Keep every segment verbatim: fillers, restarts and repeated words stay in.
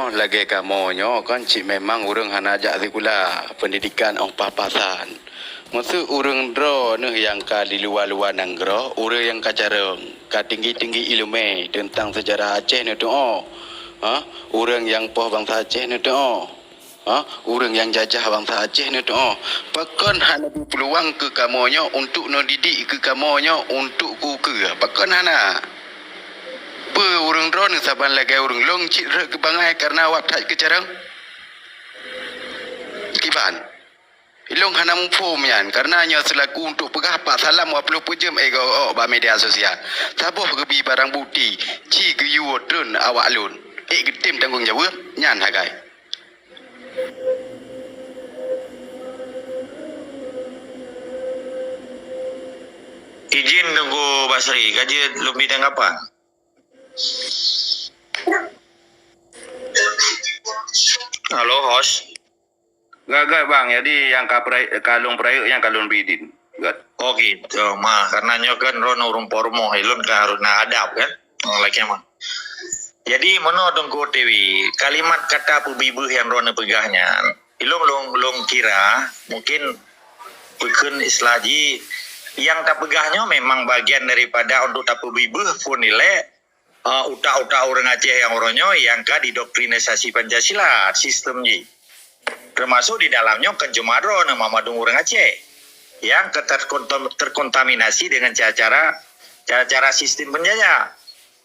Lagée kamoe nyoe kan cit memang ureuëng hana jak sikula, pendidikan óh pas-pasan. Maksud ureuëng droeneuh nyang ka di luwa-luwa nanggroe, ureuëng nyang ka carông, ka tinggi-tinggi iéleumé teuntang seujarah Aceh neuteuoh. Ha? Ureuëng nyang poh bansa Aceh neuteuoh. Ha? Ureuëng nyang jajah bansa Aceh neuteuoh. Pakon hana bri peuluang keu kamoe nyoe untuk neudidik keu kamoe nyoe untuk keu ukeue? Pakon hana? Peue ureuëng droeneuh saban lagée ureuëng lôn cit rhot keu bangai kareuna awak that keu carông? Kiban. Ilôn hana muphom nyan, kareuna nyoe seulaku untuk peugah pak salam waploh peuet jeuem ék gawok bak media sosial. Saboh geubi barang bukti, ci geuyue treun awak lôn. Ék geutem tanggong jaweueb, nyan hagai. Izin Teungku Basri, ka jeuet lôn bri tanggapan. Halo, host. Gak, gak, Bang. Jadi, nyang ka peura-, ka lôn peurayeuk nyan ka lôn bri idin. Gak. Oke, tu, ma, karena nyoe kan droeneuh ureuëng po rumoh, ilôn kan harôh na adab kan. Oh, lagée mah. Jadi, meunoe Teungku Tiwi, kalimat kata peubibeue nyang droeneuh peugah nyan, ilôn lôn, lôn kira mungkin peukheun istilah jih, nyang tapeugah nyoe memang bagian daripada untuk tapeubibeue phon ilée, eh, utak-utak ureuëng Aceh nyang uroe nyoe nyang ka didoktrinisasi Pancasila sistem jih. Termasuk di dalam nyoe kan cuma droeneuh mandum ureuëng Aceh nyang ka terkontam-, terkontaminasi dengan cara-cara, cara-cara sistem penjajah.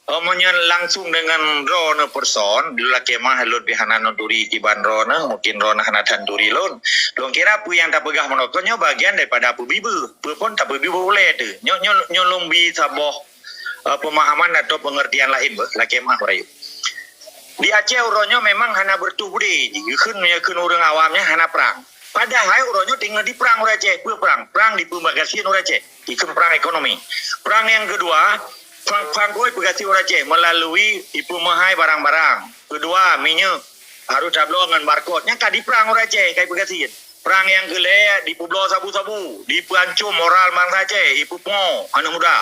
Oh, meunyoe langsung dengan droeneuh person, di lagée mah lôn pih hana neuturi kiban droeneuh, mungkin droeneuh hana that turi lôn. Lôn kira peue nyang tapeugah meunoe nyoe bagian daripada peubibeue. Peue phon tapeubibeue ulée teuh. Nyoe, nyoe, nyoe lôn bri saboh, eh, pemahaman atau pengertian laén beuh, lagée mah rayeuk. Di Aceh uroe nyoe memang hana beureutoh beudé jih. Geukheun, geukheun ureuëng awam nyan hana prang. Padahai uroe nyoe teungoh diprang ureuëng Aceh. Peue prang? Prang dipeubagasi ureuëng Aceh. Ikheun prang ekonomi. Prang nyang keudua, prang, prang keu ipeugasi ureuëng Aceh meulalu ipeumeuhai barang-barang. Keudua, minyeuk harôh tabloe ngon barcode. Nyan ka diprang ureuëng Aceh, ka ipeugasi. Prang nyang keulhée, dipubloe sabu-sabu, dipeuancôm moral bansa Aceh, ipeupungo aneuëk muda.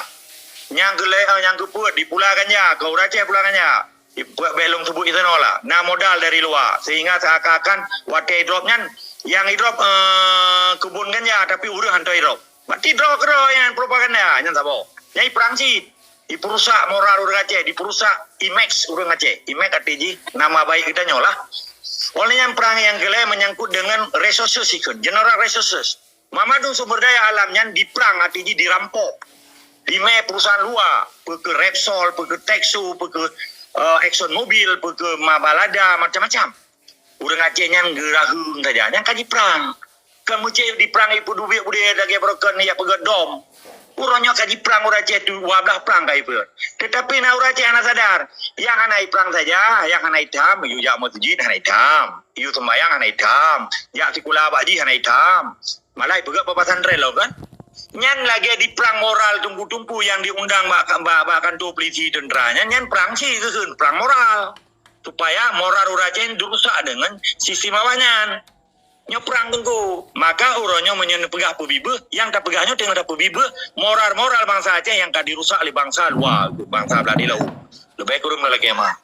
Nyang keulhée, nyang keupeuet, dipula ganja, keu ureuëng Aceh pula ganja. Ipeugah bék lôn seubut di tanoh lah. Na modal dari luwa. Sehingga seakan-akan watée idrop nyan, nyang idrop, eh, keubon ganja, tapi ureuëng hana idrop. Berarti droe keudroe nyan propaganda, nyan saboh. Nyan iprang cit. Ipeurusak moral ureuëng Aceh, dipeurusak imej ureuëng Aceh. Imej arti jih nama baik geutanyoe lah. Oleh nyan prang nyang keulhée menyangkut dengan resources ikheun, general resources. Mandum sumber daya alam nyan diprang, arti jih dirampok. Dimé perusahaan luwa, peu keuh Repsol, peu keuh Texo, peu keuh, eh, Exxon Mobil, peu keuh Mabalada, macam-macam. Ureuëng Aceh nyan geuraheueng saja, nyan ka jiprang. Kan meucéh diprang ipeudubiet udeb lagée broken yak peugah dom. Uroe nyoe ka jiprang ureuëng Aceh tu, dua blah prang ka ipeuet. Tetapi na ureuëng Aceh hana sadar, nyang hana iprang saja, nyang hana itam, yue jak meuseujid hana itam, yue sembahyang hana itam, jak sikula bak jih hana itam. Malah ipeugah bak pesantren lom kan. Nyan lagée diprang moral teungku-teungku nyang diundang bak, bak, bak kantor polisi tentera. Nyan, nyan prang cit geukheun, prang moral. Supaya moral ureuëng Aceh dirusak dengan sistem awaknyan. Nyoe prang teungku. Maka uroe nyoe meunyoe neupeugah peubibeue, nyang tapeugah nyoe teungoh tapeubibeuh moral-moral bansa Aceh nyang ka dirusak lé bansa luwa, bansa blah di laôt. Leubeh kureueng lagée mah.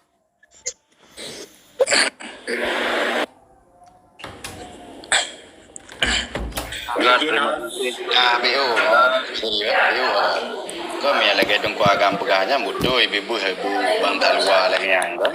Terima kasih. Ah, B O. Sorry, ya, B O. Kau mia lagée Teungku Agam peugah nyan beutôi, bibeuh ibu bansa luwa lagée nyan, kan?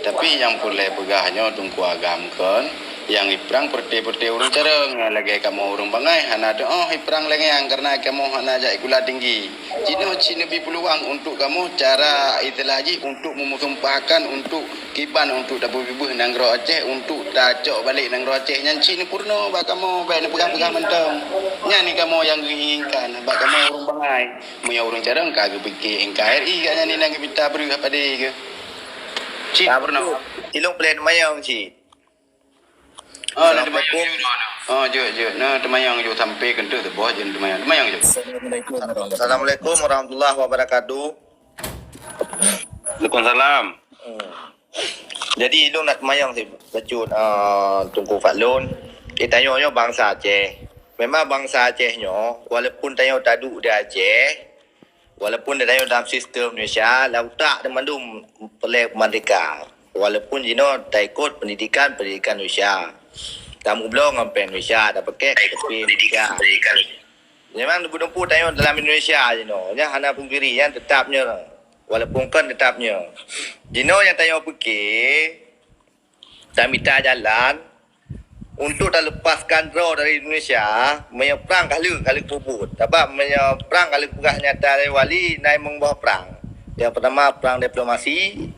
Tapi nyang peureulée peugah nyoe Teungku Agam kon, nyang iprang peureute-peureute ureuëng carông, lagée kamoe ureuëng bangai hana teuoh iprang lagée nyan, kareuna kamoe hana jak sikula tinggi. Jinoe cit neubi peuluang untuk kamoe cara istilah jih untuk meumeusumpahkan untuk kiban untuk tapeubibeuh nanggroe Aceh, untuk tacok balek nanggroe Aceh nyan cit neupeurunoe bak kamoe, bék neupeugah-peugah mantong. Nyan ni kamoe nyang geuinginkan bak kamoe ureuëng bangai. Meunyoe ureuëng carông ka geupike N K R I gobnyan inan geupinta breueh padé keuh. Cit peurunoe. Ilong peulét mayong cit. Oh, na teumayong. Assalamualaikum. Oh, jeuet, jeuet. Na teumayong jeuet sampai keunteuek teuboh jeuet teumayong. Teumayong jeuet. Assalamualaikum warahmatullahi wabarakatuh. Waalaikumsalam. Hmm. Jadi, ilong nak teumayong si bacut, ah, Teungku Fadlon. Eh, tanyoe nyoe bansa Aceh. Memang bansa Aceh nyoe, walaupun tanyoe taduek di Aceh, walaupun tanyoe dalam sistem Indonesia, lam utak teuh mandum peureulée merdeka. Walaupun jinoe taikot pendidikan-pendidikan Indonesia, tameubloe ngon péng Indonesia, tapakék K T P Indonesia. Memang teupeu-teupeu tanyoe dalam Indonesia jinoe, nyan hana pungkiri, nyan teutap nyoe. Walaupun kon teutap nyoe. Jinoe nyang tanyoe pike, tamita jalan untuk talepaskan droe dari Indonesia, meunyoe prang ka lheueh, ka lheueh peubuet. Sabab meunyoe prang ka lheueh peugah nyata lé wali, na limong boh prang. Nyang pertama, prang diplomasi.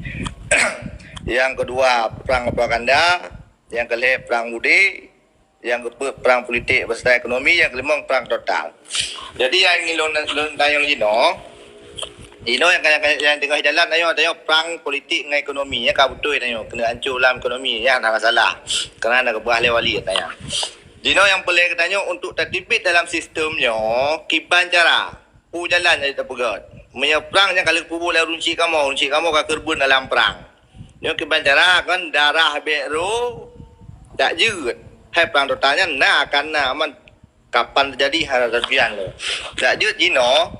Nyang kedua, prang propaganda. Nyang keulhèe, prang udép. Nyang keupeuet, prang politik beserta ekonomi. Nyang keulimong, prang total. Jadi, nyang ingin lôn, lôn tanyong jinoe, jinoe nyang, nyang, nyang teungoh jalan tanyoe, tanyoe prang politik ngon ekonomi, nyan ka beutôi tanyoe, keuneuk ancô lam ekonomi, nyan hana masalah. Karena na geupeugah lé wali tanyoe. Jinoe nyang peureulèe geutanyoe untuk tateubiet dalam sistem nyoe, kiban cara, peue jalan nyang tapeugöt. Meunyoe prang nyan ka lheueh peubuet lé ureueng chik kamoe, ureueng chik kamoe ka keureubeuen dalam prang. Nyoe kiban cara kon darah bèk rô, dak jeuet. Hai prang total nyan na akan na, aman kapan teujadi hana teupian lé. Dak jeuet jinoe,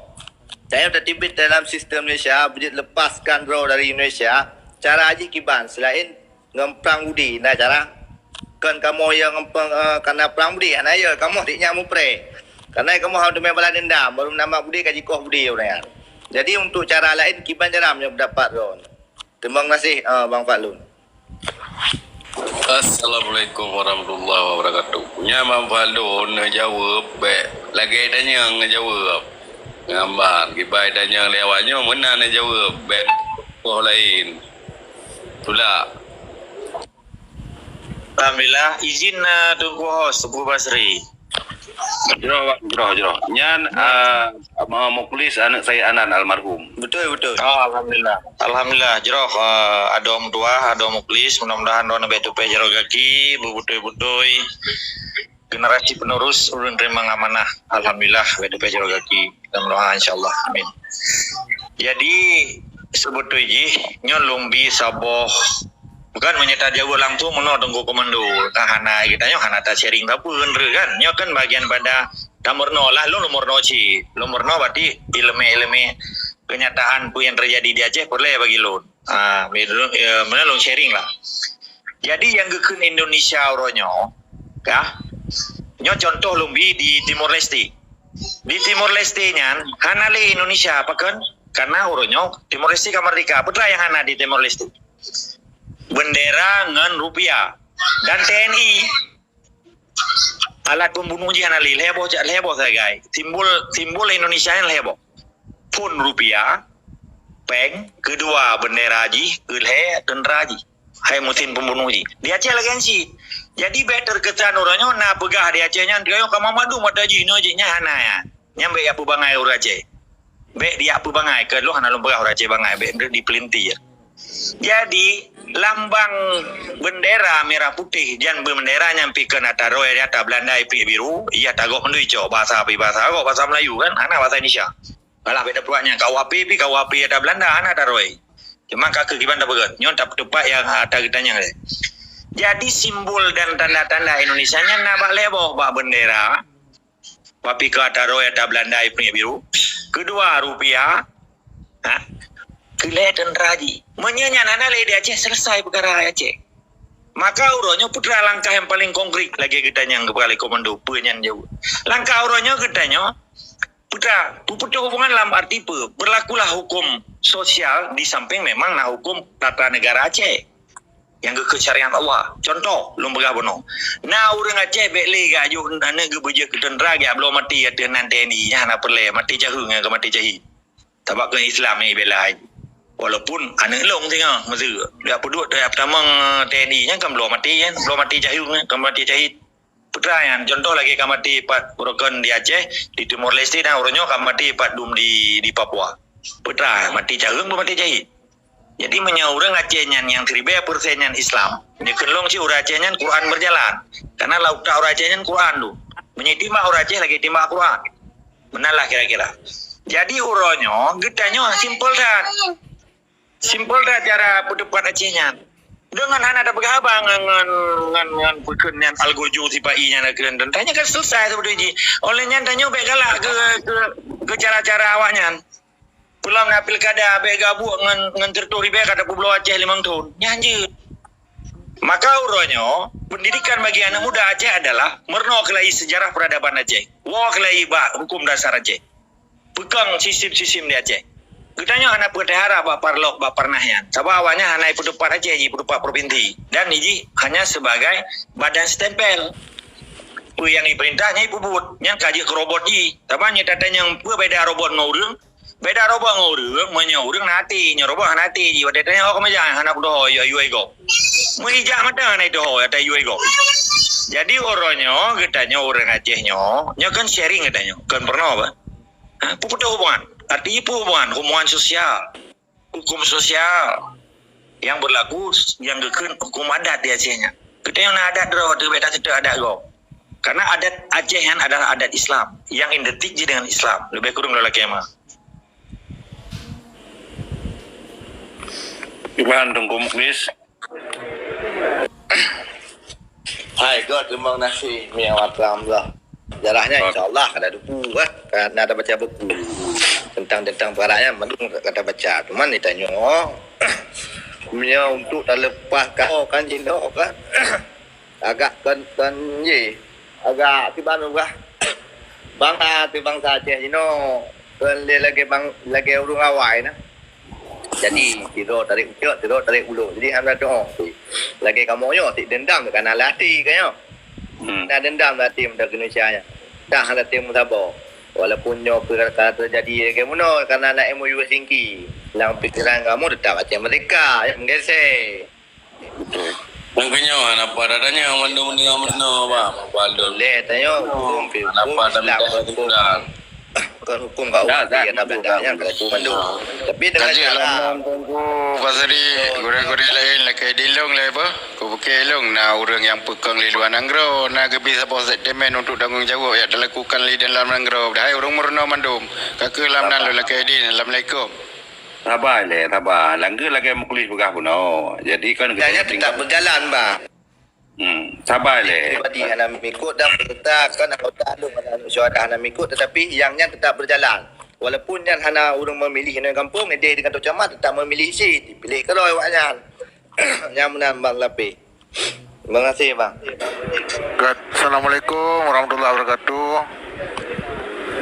tanyoe tateubiet dalam sistem Indonesia, beujeuet lepaskan droe dari Indonesia, cara jih kiban selain ngon prang budi, na cara. Kon kamoe nyang ngon prang, eh, kana prang budi, hana, ya, kamoe dik nyan mupreh. Karena kamoe hana teumé balas dendam, baru nama budi ka jikoh budi ureueng nyan. Jadi untuk cara laén kiban cara meunyoe pendapat droe. Terima kasih, eh, Bang Faklun. Assalamualaikum warahmatullahi wabarakatuh. Nya Bang Faklun neujaweueb bèk lagèe tanyong neujaweueb. Ngamban, kiban tanyong lé awak nyoe meunan neujaweueb bèk boh laén. Tulak. Alhamdulillah, izin, eh, Teungku Host, Teungku Basri. Jroh, Wak, jroh, jroh. Nyan, ah, Mukhlis aneuk Said Anan almarhum. Beutôi, beutôi. Oh, alhamdulillah. Alhamdulillah, jroh, ah, adoe meutuah, adoe Mukhlis, mudah-mudahan droeneuh bèk teupèh jaroe gaki, beubeutôi-beutôi generasi penerus ulôn teurimong amanah. Alhamdulillah, bèk teupèh jaroe gaki. Dalam doa, insyaallah. Amin. Jadi, seubeutôi jih, nyoe lôn bi saboh Bukan meunyoe tajaweueb langsung meunoe Teungku Komando. Ka hana, geutanyoe hana ta-sharing sapeue kan. Nyoe kan bagian pada tameurunoe lah, lôn meurunoe cit. Lôn meurunoe berarti ileumèe-ileumèe kenyataan peue nyang teujadi di Aceh peureulèe bagi lôn. Ah, meunan lôn sharing lah. Jadi nyang geukheun Indonesia uroe nyoe, kah? Nyoe contoh lôn bi di Timor Leste. Di Timor Leste nyan hana lé Indonesia, pakon? Karena uroe nyoe Timor Leste ka merdeka. Peue teuma nyang hana di Timor Leste? Bendera ngon rupiah. Dan T N I, alat pembunuh jih hana lé, lhèe boh, lhèe boh sagai. Simbol, simbol Indonesia nyan lhèe boh. Phôn rupiah, péng, keudua bendera jih, keulhèe teuntra jih. Hai mesin pembunuh jih. Di Aceh lagèe nyan cit. Jadi bèk terkesan uroe nyoe na peugah di Aceh nyan, "Ka mandum ata jih, nyoe jih," nyan hana nyan. Nyan bèk jak peubangai ureueng Aceh. Bèk jak peubangai, keu lôn hana lôn peugah ureueng Aceh bangai, bèk dipeulintir. Jadi, lambang bendera merah putih, jan bendera nyan pih keu ata droe, ata Belanda ipeubiru, iya tagob mandum icok, bahasa pih bahasa gob, bahasa Melayu kan, hana bahasa Indonesia. Alah, bèk tapeubuet nyan, K U H P pih K U H P ata Belanda, hana ata droe. Cuma ka keu kiban tapeugah, nyoe teumpat nyang ata geutanyong lé. Jadi, simbol dan tanda-tanda Indonesia nyan na bak lhèe boh, bak bendera, Bak pih keu ata droe ata Belanda ipeubiru. Keudua rupiah. Ha? Keulhèe teuntra jih. Meunyoe nyan hana lé di Aceh, selesai peukara Aceh. Maka uroe nyoe peue teuma langkah nyang paleng konkret lagèe geutanyong keupada lé Komando, peue nyan jaweueb. Langkah uroe nyoe geutanyoe, peue teuma, peuputôh hubungan lam arti peue? Berlakulah hukum sosial di samping memang na hukum tata negara Aceh. Nyang geukheun syariat Allah. Contoh, lôn peugah bunoe. Na ureueng Aceh bèk lé geujok aneuk geuh beujeuet keu teuntra, geubloe maté ateueh nan T N I, nyan hana peureulèe, maté caheueng nyan keu maté syahid. Sabab keu Islam nyang ibela. Walaupun aneuk lôn singoh, meuseu. Dak peuduek, dak peutamong T N I nyan kan bloe maté nyan, bloe maté caheueng nyan, kan maté syahid. Peue teuma nyan, contoh lagèe ka maté pat uroe kon di Aceh, di Timor Leste, dan uroe nyoe ka maté pat dum di, di Papua. Peue teuma, maté caheueng, peue maté syahid. Jadi meunyoe ureueng Aceh nyan nyang siribèe persen nyan Islam, nyan kheun lôn cit ureueng Aceh nyan Quran berjalan. Karena lam utak ureueng Aceh nyan Quran tu. Meunyoe timbak ureueng Aceh lagèe timbak Quran. Meunan lah kira-kira. Jadi uroe nyoe geutanyoe simpel that. Simpel that cara peuteupat Aceh nyan. Deungon hana tapeugah haba ngon, ngon, ngon, ngon peukheun nyan algojo sipa-i nyan kheun. Tanyoe kan selesai seubeutôi jih. Oleh nyan tanyoe bèk galak keu, keu, keu cara-cara awak nyan. Peulom na pilkada, abéh gabuk ngon, ngon seratus ribèe ka tapeubloe Aceh limong thon. Nyan jeuet. Maka uroe nyoe, pendidikan bagi anak muda Aceh adalah meurunoe keulayi sejarah peradaban Aceh. Woe keulayi bak hukum dasar Aceh. Peukong sistem-sistem di Aceh. Geutanyoe hana peuteuharap bak parlok, bak parnah nyan. Sabab awaknyan hana peuteupat Aceh jih, peuteupat provinsi. Dan jih hanya sebagai badan stempel. Peue nyang jipeurintah nyan jipeubuet. Nyan ka jeuet keu robot jih. Sabab nyoe tatanyong peue beda robot ngon ureueng, beda robot ngon ureueng, meunyoe ureueng na até, nyoe robot hana até jih. Watèe tanyong ho keumeujak, hana kudoh ho, yue, yue gob. Meuijak mantong hana ituho, ata yue gob. Jadi uroe nyoe, geutanyoe ureueng Aceh nyoe, nyoe kan sharing geutanyoe, kon peurunoe bah. Ha, peue, peue hubungan? Arti peue hubungan? Hubungan sosial. Hukum sosial yang berlaku, nyang geukheun hukum adat di Aceh nyan. Geutanyoe na adat droe, teubiet taseutôt adat gob. Karena adat Aceh nyan adalah adat Islam yang identik jih dengan Islam. Leubeh kureueng lôn lakèe ma. Iban Teungku Muklis. Hai, göt teurimong nasi, mi awak Alhamdulillah. Sejarahnya, insya Allah, kada duku, eh. Karena ada baca buku tentang, tentang perkara nyan, mandum kada baca. Cuman ditanyoe, meunyoe untuk taleupah ka, oh, kan, jinoe, kan. Agak kon, kon, ye. Agak kiban ubah. Bangsa tu bangsa Aceh jinoe. Kon lé lagèe bang, lagèe ureueng awai na. Jadi, sidroe tarek ucok, sidroe tarek ulo. Jadi, hana doa. Lagèe kamoe nyoe, si dendam ka na lam até ka nyoe. Hmm. Na dendam lam até meudah keu Indonesia nyan. Dah hana teurimong saboh. Walaupun nyoe ka, ka teujadi lagèe meunoe, karena na M O U Helsinki. Lam pikiran kamoe teutap Aceh merdeka, ya, meugeusé. Nyang keunyoe hana pat, adanya mandum deungon meurunoe, bah. Balon. Lé tanyoe hukum, hukum Islam, hukum. Kon hukum ka Allah, ya, tapi dah, dah, dah, hukum mandum. Tapi dengan cara Teungku Basri, gurèe-gurèe laén lakèe di lôn lé bah. Kupiké lôn na ureueng nyang peukong lé luwa nanggroe, na geubri saboh statement untuk tanggong jaweueb nyang talakukan lé dalam nanggroe. Padahai ureueng meurunoe mandum. Ka keuh lam nan lôn lakèe di. Assalamualaikum. Saba lé, saba. Langkeu lagèe Muklis peugah bunoe. Jadi kan geutanyoe tetap berjalan, bah. Hmm, saba lé. Pribadi hana mengikut dan peserta kan anggota alun hana syuhada hana mengikut, tetapi yang nyan tetap berjalan. Walaupun nyan hana ureueng memilih ngon kampung, idéh di kantor camat tetap memilih isi, dipilih keudroe awak nyan. Nyan meunan Bang Lapeh. Terima kasih, Bang. Assalamualaikum warahmatullahi wabarakatuh.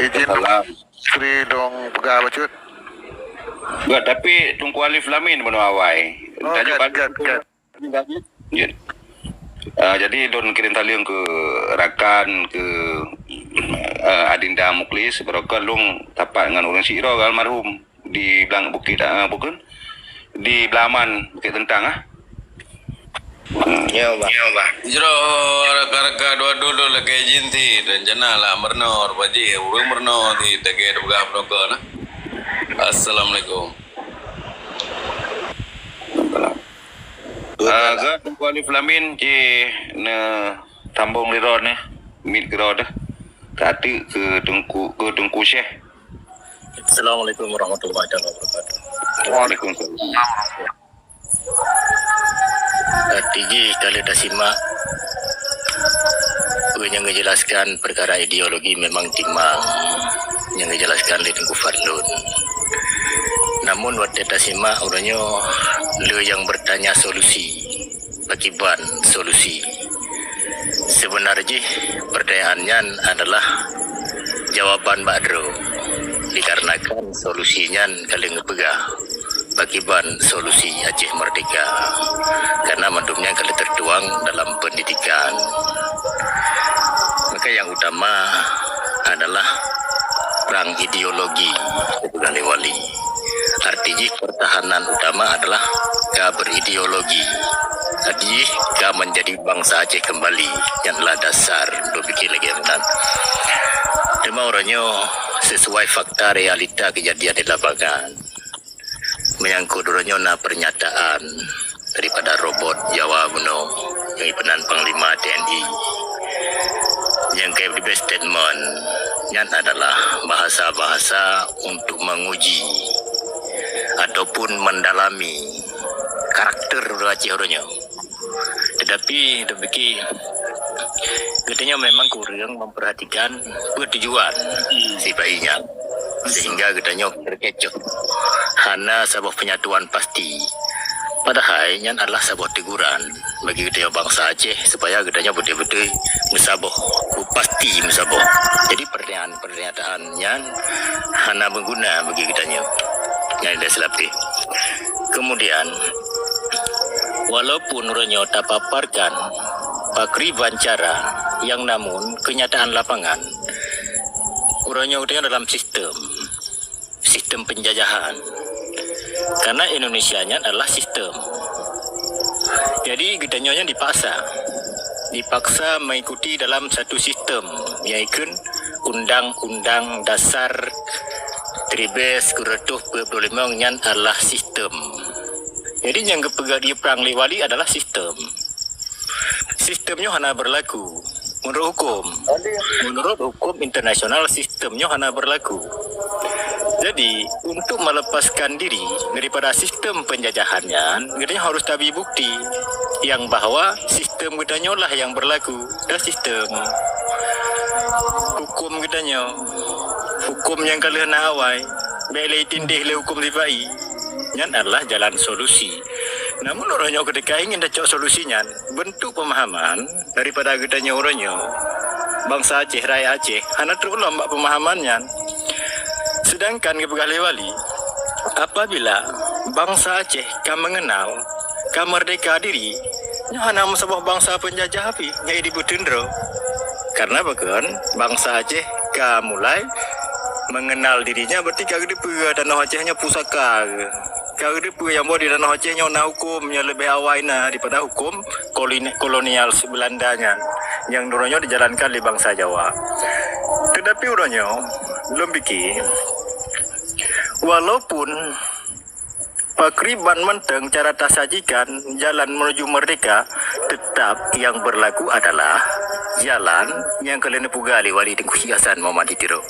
Izin Sri dong peugah bacut. Göt, tapi Teungku Alif Lamin bunoe awai. Oh, tajuk göt, göt, göt. Ya. Ah, jadi lôn kirém saleuem keu rakan, keu, ah, Adinda Muklis, barokon lôn sapat ngon ureueng sidroe almarhum di Blang Bukit, ah, bukan? Di Belaman, Bukit Tentang, ah. Hmm. Ya, Bang. Ya, Bang. Jroh raka-raka dua dulu lagèe jinti dan jana lah meurunoe, rupa jih ureueng meurunoe di lagèe peugah peunoe na. Assalamualaikum. Ah, göt Teungku Alif Lamin, ci neusambong lé droeneuh, miet keudroe deh. Ka teuk keu Teungku, keu Teungku Syekh. Assalamualaikum warahmatullahi taala wabarakatuh. Waalaikumsalam. Arti jih ka lheueh tasimak peue nyang geujelaskan peukara ideologi memang timang nyang geujelaskan lé Teungku Fadlun. Namun watèe tasimak uroe nyoe le nyang bertanya solusi, pakiban solusi. Seubeuna jih pertanyaan nyan adalah jawaban bak droe, dikarenakan solusi nyan ka lheueh geupeugah pakiban solusi Aceh Merdeka. Karena mandum nyan ka lheueh tertuang dalam pendidikan. Maka yang utama adalah perang ideologi, kata Wali. Arti jih pertahanan utama adalah ka berideologi. Arti jih ka menjadi bangsa Aceh kembali. Nyan adalah dasar untuk pikir lagèe nyan. Teuma uroe nyoe sesuai fakta realita kejadian di lapangan. Menyangkut uroe nyoe na pernyataan daripada robot Jawa bunoe nyang ipeunan Panglima T N I nyang ka ibri statement nyan adalah bahasa-bahasa untuk menguji ataupun mendalami karakter ureueng Aceh uroe nyoe. Tetapi, tapike, geutanyoe memang kureueng memperhatikan peue tujuan sipai nyan. Sehingga geutanyoe terkecoh. Hana saboh penyatuan pasti. Padahai nyan adalah saboh teguran bagi geutanyoe bansa Aceh supaya geutanyoe beutôi-beutôi meusaboh, pasti meusaboh. Jadi pernyataan-pernyataan nyan hana meuguna bagi geutanyoe. Nyan dah silap. Kemudian, walaupun uroe nyoe tapaparkan pakriban cara, yang namun kenyataan lapangan, uroe nyoe geutanyoe dalam sistem, sistem penjajahan. Karena Indonesia nyan adalah sistem. Jadi geutanyoe nyan dipaksa, dipaksa mengikuti dalam satu sistem, yaitu Undang-Undang Dasar seribu sembilan ratus dua puluh lima nyan adalah sistem. Jadi nyang geupeugah di prang lé wali adalah sistem. Sistem nyoe hana berlaku menurut hukum. Menurut hukum internasional, sistem nyoe hana berlaku. Jadi, untuk melepaskan diri daripada sistem penjajahan nyan, geutanyoe harus tabi bukti yang bahwa sistem geutanyoe lah yang berlaku dan sistem hukum geutanyoe, hukum nyang ka lheueh na awai, bèk lé tindéh lé hukum sipai. Nyan adalah jalan solusi. Namun uroe nyoe keudéh ka ingin tacok solusi nyan, bentuk pemahaman daripada geutanyoe uroe nyoe, bansa Aceh, rakyat Aceh, hana trok lom bak pemahaman nyan. Sedangkan geupeugah lé wali, apabila bansa Aceh ka mengenal, ka merdeka diri, nyoe hana meusaboh bansa penjajah pih nyang dipeutundro. Karena pakon, bansa Aceh ka mulai mengenal dirinya, berarti ka geuteupeue tanoh Aceh nyoe pusaka geuh. Ka geuteupeue nyang boh di tanoh Aceh nyoe na huköm nyang leubeh awai na daripada huköm koloni-, kolonial Belanda nyan, nyang uroe nyoe dijalankan lé bansa Jawa. Tetapi uroe nyoe, lôn pike, walaupun pakriban mantong cara tasajikan jalan menuju merdeka, tetap yang berlaku adalah jalan nyang ka lheueh neupeugah lé Wali Teungku Syik Hasan Muhammad di Tiro.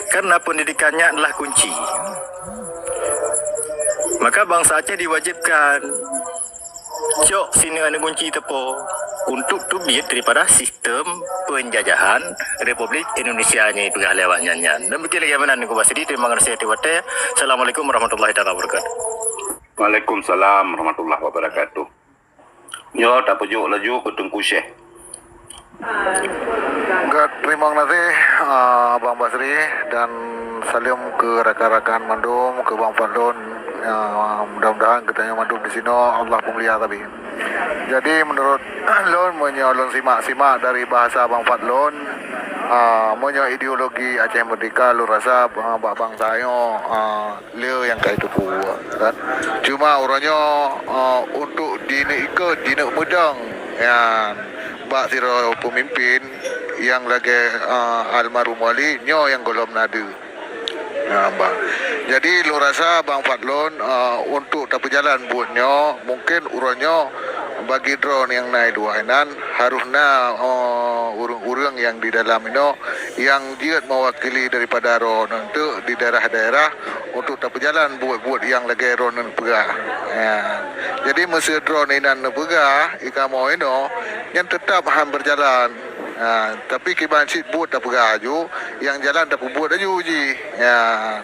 Karena pendidikan nyan adalah kunci. Maka bansa Aceh diwajibkan cok sineuk aneuk gunci teupeu untuk teubiet daripada sistem penjajahan Republik Indonesia nyang peugah lé awak nyan nyan. Dan beutôi lagèe meunan Teungku Basri, terima kasih atas watèe. Assalamualaikum warahmatullahi taala wabarakatuh. Waalaikumsalam warahmatullahi wabarakatuh. Nyoe tapeujok laju keu Teungku Syekh. Gèt, terima kasih, ah, Abang Basri, dan saleuem keu rakan-rakan mandum, keu Bang Fadlon. Ah, mudah-mudahan geutanyoe mandum di sinoe Allah peumulia sabe. Jadi, menurut lôn, meunyoe lôn simak-simak dari bahasa Bang Fadlon, ah, meunyoe ideologi Aceh Merdeka, lôn rasa, ah, bak bansa nyoe, ah, le nyang ka jiteupeue, kan. Cuma uroe nyoe, eh, untuk jineuk ikot, jineuk meudong, nyan bak sidroe peumimpin nyang lagèe, eh, almarhum Wali, nyoe nyang gohlom na deuh. Nah, bah. Jadi, lôn rasa Bang Fadlon, eh, untuk tapeujalan buet nyoe, mungkin uroe nyoe bagi droeneuh nyang na di luwa inan, harôh na, eh, ureueng-ureueng nyang di dalam inoe nyang jeuet meuwakili daripada droeneuh teuk di daerah-daerah untuk tapeujalan buet-buet nyang lagèe droeneuh neupeugah. Ya. Jadi, meuseu droeneuh inan neupeugah, i kamoe inoe, nyan teutap han beujalan. Ya, tapi kiban cit buet tapeugah laju, nyang jalan tapeubuet laju jih. Ya.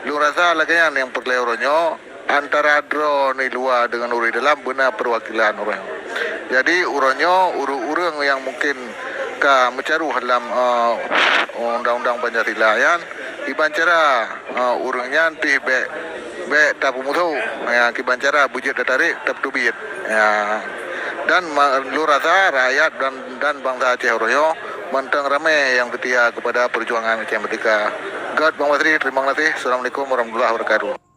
Lôn rasa lagèe nyan nyang peureulèe uroe nyoe, antara droeneuh di luwa deungon ureueng dalam beuna peuwakilan ureueng. Jadi, uroe nyoe, ureueng-ureueng nyang mungken ka meucaroh lam, eh, undang-undang Pancasila nyan, kiban cara, eh, ureueng nyan pih bèk, bèk tapeumusoh, ya, kiban cara beujeuet tatarek, tapeuteubiet. Ya. Dan ma-, lôn rasa rakyat dan, dan bansa Aceh uroe nyoe mantong ramè nyang seutia keupada peujuangan Aceh Merdeka. Gèt, Bang Basri, terima kasih. Assalamualaikum warahmatullahi wabarakatuh.